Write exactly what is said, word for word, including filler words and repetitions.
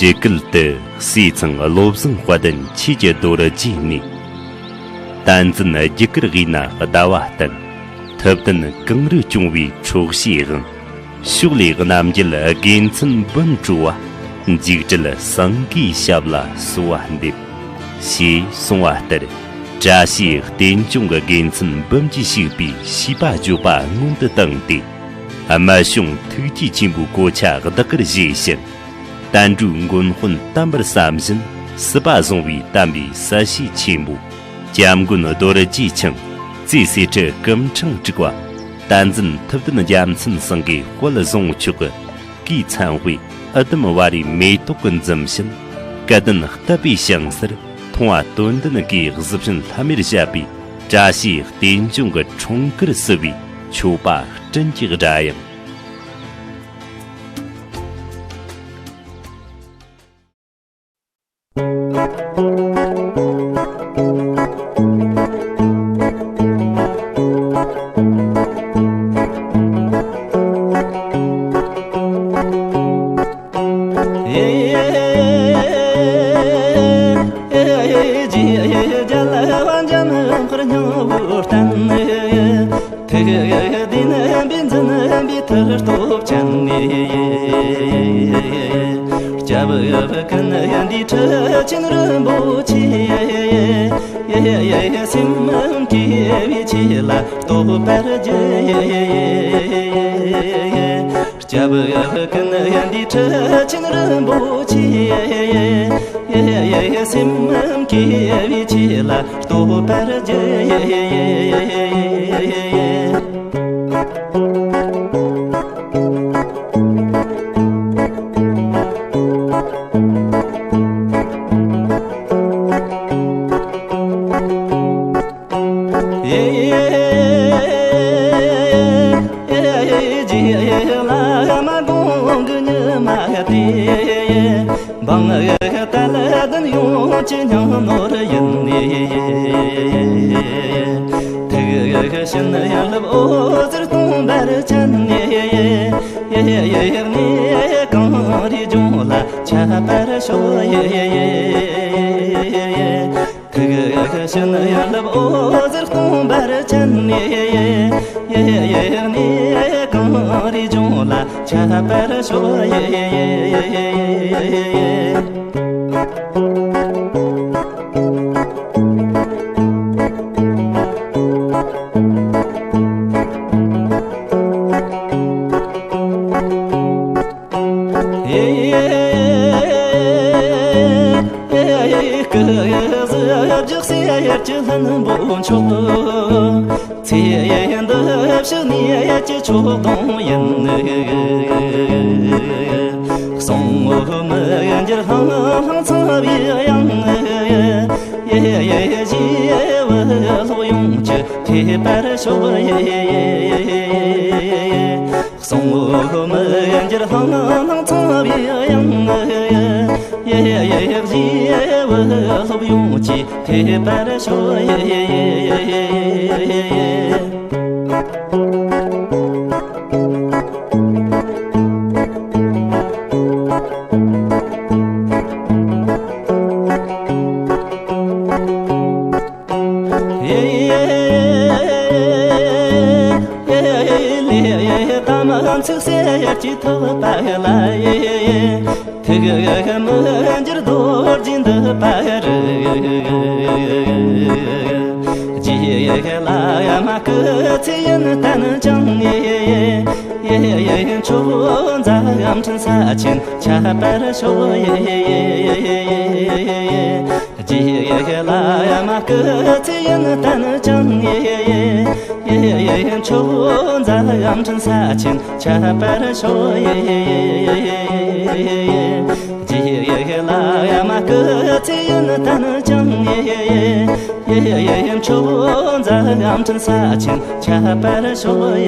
སྤྲུལ་སྐུ་དུ་ཟས་ཚང་བློ་བཟང་དཔལ་ལྡན་ཆོས་ཀྱི་རྡོ་རྗེ་ནས། བསྟན་འཛིན་རྒྱུ་སྐར་དབུས་ན་ཟླ་བ་བསྟན། ཐུབ་བསྟན་གངས་རི་སྐྱོང་བའི་འཕྲོག་བྱེད་དབང་། ཕྱོགས་ལས་རྣམ་རྒྱལ་དགེ་མཚན་འབུམ་སྤྲོ་བ། འཇིགས་བྲལ་སེང་གེའི་ཞབས་ལ་གསོལ་བ་འདེབས། ཞེས་གསུངས་པ་ལྟར། བཀྲ་ཤིས་རྟེན་འབྱུང་གི་དགེ་མཚན་འབུམ་གྱིས་ཕྱུག་པའི་བྱིས་པ་བརྗོད་པ་སྔོན་དུ་བཏང་སྟེ། རྨད་བྱུང་ཐུགས་རྗེ་ཆེན་པོའི་གོ་ཆ་བདག་གིར་བཞེས་ཤིང་། བསྟན་འགྲོའི་མགོན་དཔོན་བསྟན་པར་བསམ་བཞིན་སྲིད་པ་བཟུང་བའི་དམ་པའི་གསལ་བྱེད་ཆེན་པོ། སྐྱབས་མགོན་རྡོ་རྗེ་འཆང་། རྩེ་གསེར་ཁྲི་སྐུ་འཕྲེང་དྲུག་པ། བསྟན་འཛིན་ཐུབ་བསྟན་རྒྱལ་མཚན་ཚང་གི་དཔལ་བཟང་མཆོག་གི་སྐུའི་མཚན་དཔེ་ཨི་དམ་བ་རའི་མེ་ཏོག་གིས་འཛུམ་བཞིན་སྐུ་ལྡན་བསྟོད་པའི་ཞིང་སར་མཐོང་བ་དོན་ལྡན་གྱི་གཟི་བྱིན་ལྷམ་མེར་བཞད་པའི་བཀྲ་ཤིས་རྟེན་འབྱུང་གི་འཁྲུངས་སྐར་བསུ་བའི་མཆོད་པ་སྤྲིན་གྱི་སྒྲ་དབྱངས། ཐུགས་བདེན་པའི་འཛིན་པའི་མཐུ་སྟོབས་ཅན། སྐྱབས་ཀུན་འདུས་ཁྲི་ཆེན་རིན་པོ་ཆེ། སེམས་བསྐྱེད་པའི་ཆོས་ལ་བསྟོད་པར་བགྱི། སྐྱབས་ཀུན་འདུས་ཁྲི་ཆེན་རིན་པོ་ཆེ། སེམས་བསྐྱེད་པའི་ཆོས་ལ་བསྟོད་པར་བགྱི། བླ་མ་དགོངས་ཀྱི་ཉི་མ་སྟེ། འབངས་དད་ལྡན་ཡོངས་ཀྱི་སྙིང་ནོར་ཡིན། ཐུགས་བཞེད་ཡང་སློབ་འོད་ཟེར་སྟོང་པར་སྤྱད་ནས། གངས་རིའི་ལྗོངས་ལ་ཁྱབ་པར་ཤོག། ཐུགས་བཞེད་ཡང་སློབ་འོད་ཟེར་སྟོང་པར་སྤྱད་ནས། གངས་རིའི་ལྗོངས་ལ་ཁྱབ་པར་ཤོག། སྐུ་གཟི་བརྗིད་གསེར་གྱི་ལྷུན་པོ་མཆོག། ཚེ་འདི་ཕྱི་གནས་ཀྱི་མཆོག་སྡོང་ཡིན། གསང་བ་མི་འགྱུར་ལྷང་ལྷང་ཚངས་པའི་དབྱངས། ཞེས་བུ་སློབ་ཡོངས་ཀྱིས་ཐོས་པར་ཤོག། གསང་བ་མི་འགྱུར་ལྷང་ལྷང་ཚངས་པའི་དབྱངས། ཞེས་བུ་སློབ་ཡོངས་ཀྱིས་ཐོས་པར་ཤོག། དམ་ཚིག་གསེར་གྱི་ཐག་པ་ལ། ཐུགས་མི་འགྱུར་རྡོ་རྗེ་འདི་པར། རྗེས་བླ་མ་སྐུ་ཚེ་ཡུན་བརྟན་ཅིང་། མཆོག་མཛད་ཕྲིན་ས་ཆེན་ཁྱབ་པར་ཤོག། རྗེས་བླ་མ་སྐུ་ཚེ་ཡུན་བརྟན་ཅིང་། མཆོག་མཛད་ཕྲིན་ས་ཆེན་ཁྱབ་པར་ཤོག། རྗེས་བླ་མ་སྐུ་ཚེ་ཡུན་བརྟན་ཅིང་། མཆོག་མཛད་ཕྲིན་ས་ཆེན་ཁྱབ་པར་ཤོག།